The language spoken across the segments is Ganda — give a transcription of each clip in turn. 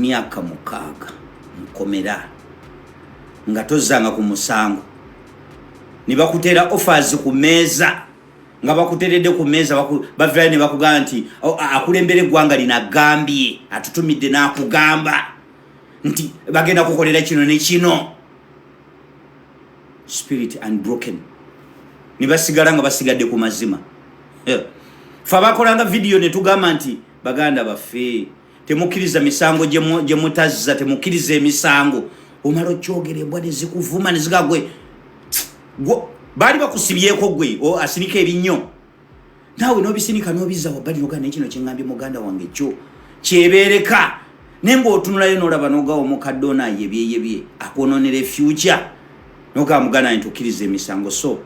Myaka 6 mukomera nga tozzanga ku musango, ne bakuteera offers ku meeza, nga bakuteredde ku meeza, bavirayo ne bakugamba nti akulembera eggwanga lino agambye, atutumidde n'akugamba nti bagenda kukolera kino ne kino. Spirit unbroken, ne basigala nga basigadde ku mazima. Fe abakolanga vidiyo ne tugamba nti baganda baffe, temukkiriza misango gye mutazza, temukkiriza emisango. Omala okyogera, embwa nezikuvuma, neziga gwe baali bakusibyeko, gwe asinika ebinnyo, naawe n'obisinika n'obizza wabbali, nogaa naye kino kyeŋŋambye muganda wange kyo kyebeereka. Naye ng'otunulayo n'olaba n'ogawa omukadde ono ayebyeyebye akwononera e future, nogaa muganda wange, tukkiriza emisango. So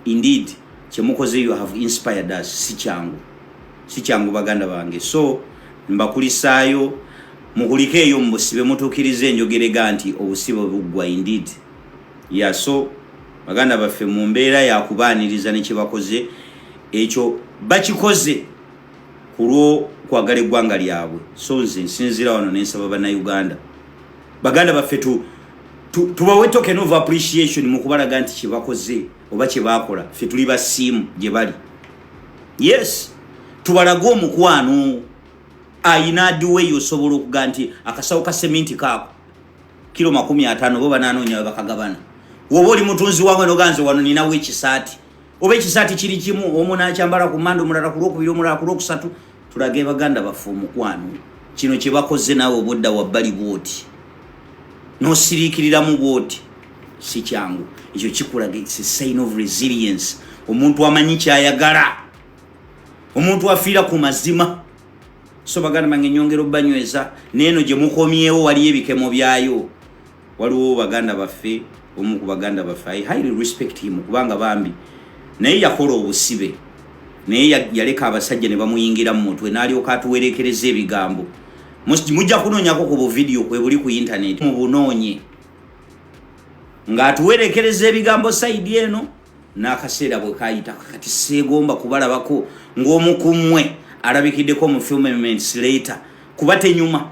indeed kyemukoze, you have inspired us. Si kyangu, si kyangu, baganda bange. So mbakulisaayo, mukulike eyo mu busibe, mutuukirize enjogerega nti obusibe buggwa indeed. Yeah, so baganda baffe, mu mbeera yakubaaniriza ne kyebakoze, ekyo bakikoze ku lw'okwagala eggwanga lyabwe. So nze nsinziira wano nensaba Bannayuganda, baganda baffe, tubawe token of appreciation mu kubalaga nti kyebakoze oba kyebakola, ffe tuli basiimu gye bali. Yes, tubalage omukwano. Ayina adiweeyo, osobola okuga nti akasawo ka seminti kaako kilo 50, bo bananoonya we bakagabana. Woba oli mutunzi wange, noganze wano ninawo ekisaati oba ekisaati kiri kimu, omu nakyambala ku mande, omulala ku lwokubiri, omulala ku lwokusatu. Tulage baganda baffe omukwano. Kino kyebakoze, naawe obudda wabbali bwoti nosiriikiriramu bwoti, si kyangu. Ekyo kikulaga, it's a sign of resilience. Omuntu amanyi kyayagala, omuntu afiira ku mazima. So baganda bange, nyongera obbanyweza neeno gye mukomyewo, waliyo ebikemo byayo. Waliwo baganda baffe, omu ku baganda baffe, I highly respect him, kubanga bambi naye yakola obusibe, naye yaleka abasajja ne bamuyingira mu mutwe, n'alyoka atuwerekereza ebigambo. Mujja kunoonyako ku buvidiyo kwe buli ku internet, mubunoonye, ng'atuwerekereza ebigambo side eno. N'akaseera bwe kayita, kati seegomba kubalabako ng'omu ku mmwe alabikiddeko mu few moments later, kuba tenyuma,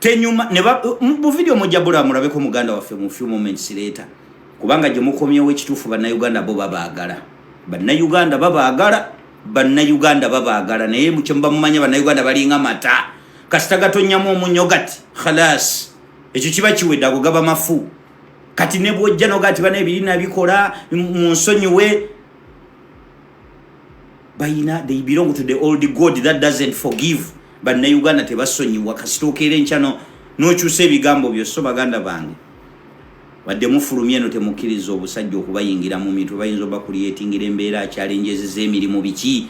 tenyuma. Mu video mujja bulaba, mulabeko muganda waffe mu few moments later, kubanga gye mukomyewo ekituufu, Bannayuganda bo babaagala, Bannayuganda babaagala, Bannayuganda babaagala. Naye kyemuba mumanya, Bannayuganda balinga mata, kasita gatonnyamu omunnyo gati khalas, ekyo kiba kiwedde, ago gaba mafu. Kati ne bwojja noga nti bana ebirina bikola mu nsonyiwe, bayina, they belong to the old god that doesn't forgive. Bannayuganda tebasonyiwa, kasita okeera enkya n'okyusa ebigambo byo. So baganda bange, wadde mufulumya eno, temukkiriza obusajja okubayingira mu mitwe. Bayinza oba kuliyetingira embeera, challenges z'emirimu, biki.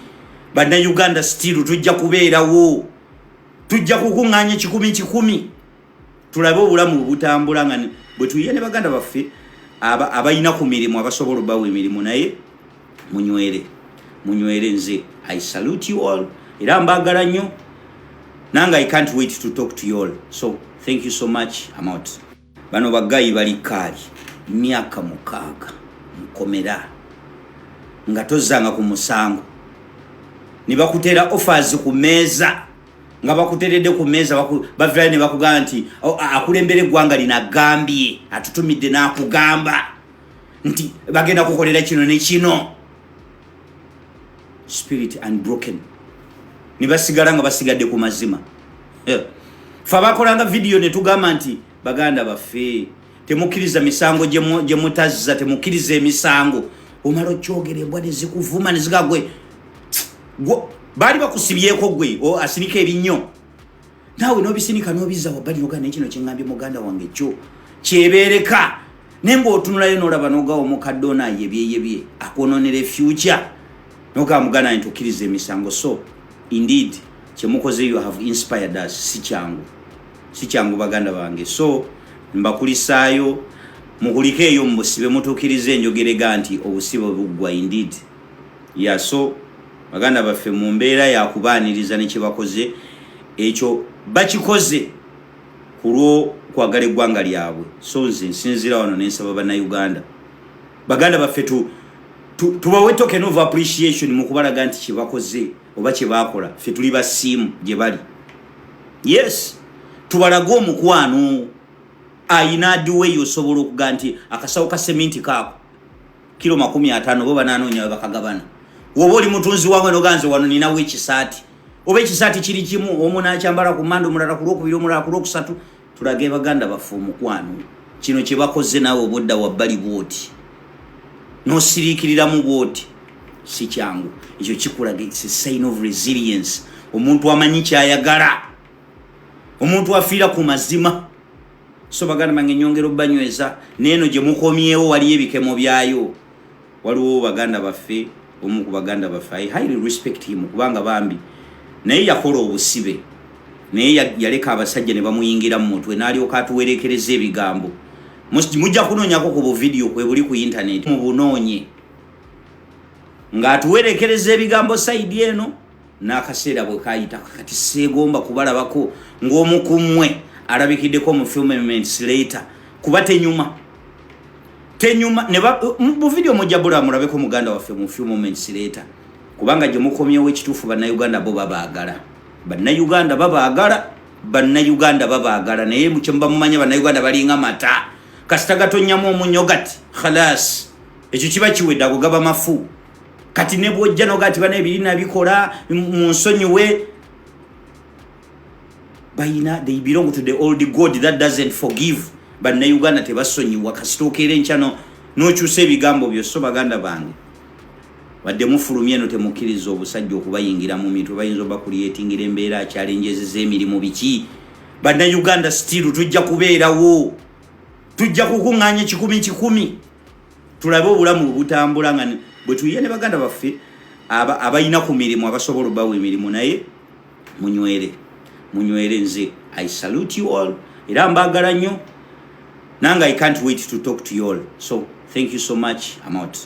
Bannayuganda still tujja kubeerawo, tujja kukuŋŋaanya kikumi kikumi, tulabe obulamu bwe butambula nga bwe tuyiye ne baganda baffe abalina ku mirimu, abasobola obbawa emirimu. Naye munywere, munywere. Nze I salute you all, era mbaagala nnyo. Nange I can't wait to talk to you all. So thank you so much. I'm out. Bano ba guy bali kaali myaka 6 mukomera nga tozzanga ku musango, ne bakuteera offers ku meeza, nga bakuteredde ku meeza, bavirayo ne bakugamba nti akulembera eggwanga lino agambye, atutumidde n'akugamba nti bagenda kukolera kino ne kino. Spirit unbroken, ne basigala nga basigadde ku mazima. Fe abakolanga vidiyo ne tugamba nti baganda baffe, temukkiriza misango gye mutazza, temukkiriza emisango. Omala okyogera, embwa nezikuvuma, neziga gwe baali bakusibyeko, gwe asinika ebinnyo, naawe n'obisinika n'obizza wabbali, nogaa naye kino kyeŋŋambye muganda wange kyo kyebeereka. Naye ng'otunulayo n'olaba n'ogawa omukadde ono ayebyeyebye akwononera e future, nogaa muganda wange, tukkiriza emisango. So indeed kyemukoze, you have inspired us. Si kyangu, si kyangu, baganda bange. So mbakulisaayo, mukulike eyo mu busibe, mutuukirize enjogerega nti obusibe buggwa indeed. Yeah, so baganda baffe, mu mbeera yakubaaniriza ne kyebakoze, ekyo bakikoze ku lw'okwagala eggwanga lyabwe. So nze nsinziira wano nensaba Bannayuganda, baganda baffe, tubawe token of appreciation mu kubalaga nti kyebakoze oba kyebakola, ffe tuli basiimu gye bali. Yes, Tubalage omukwano. Ayina adiweeyo, osobola okuga nti akasawo ka seminti kaako kilo 50, bo bananoonya we bakagabana. Woba oli mutunzi wange, noganze wano ninawo ekisaati oba ekisaati kiri kimu, omu nakyambala ku mande, omulala ku lwokubiri, omulala ku lwokusatu. Tulage baganda baffe omukwano. Kino kye bakoze, naawe obudda wabbali bwoti nosiriikiriramu bwoti, si kyangu. Ekyo kikulaga, it's a sign of resilience. Omuntu amanyi kyayagala, omuntu afiira ku mazima. So baganda bange, nyongera obbanyweza neeno gye mukomyewo, waliyo ebikemo byayo. Waliwo baganda baffe, omu ku baganda baffe, I highly respect him, kubanga bambi naye yakola obusibe, naye yaleka abasajja ne bamuyingira mu mutwe, n'alyoka atuwerekereza ebigambo. Mujja kunoonyako ku buvidiyo kwe buli ku intaneti, mubunoonye, ng'atuwerekereza ebigambo side eno. N'akaseera bwe kayita, kati seegomba kubalabako ng'omu ku mmwe alabikiddeko mu few moments later, kuba tenyuma, tenyuma. Mu video mujja bulaba, mulabeko muganda waffe mu few moments later, kubanga gye mukomyewo ekituufu, Bannayuganda bo babaagala, Bannayuganda babaagala, Bannayuganda babaagala. Naye kyemuba mumanya, Bannayuganda balinga mata, kasita gatonnyamu omunnyo gati khalas, ekyo kiba kiwedde, ago gaba mafu. Kati ne bwojja noga ti bana ebirina bikola mu nsonyiwe, bayina, they belong to the old god that doesn't forgive. Bannayuganda tebasonyiwa, kasita okeera enkya nokyusa ebigambo byo. So baganda bange, wadde mufulumya eno, temukkiriza obusajja okubayingira mu mitwe. Bayinza oba kulyetingira embeera, challenges z'emirimu, biki. Bannayuganda still tujja kubeerawo, tujja kukuŋŋaanya kikumi kikumi, tulabe obulamu bwe butambula nga bwe tuyiye ne baganda baffe abalina ku mirimu, abasobola obbawa emirimu. Naye munywere, munywere. Nze I salute you all, era mbaagala nnyo. Nange I can't wait to talk to you all. So thank you so much. I'm out.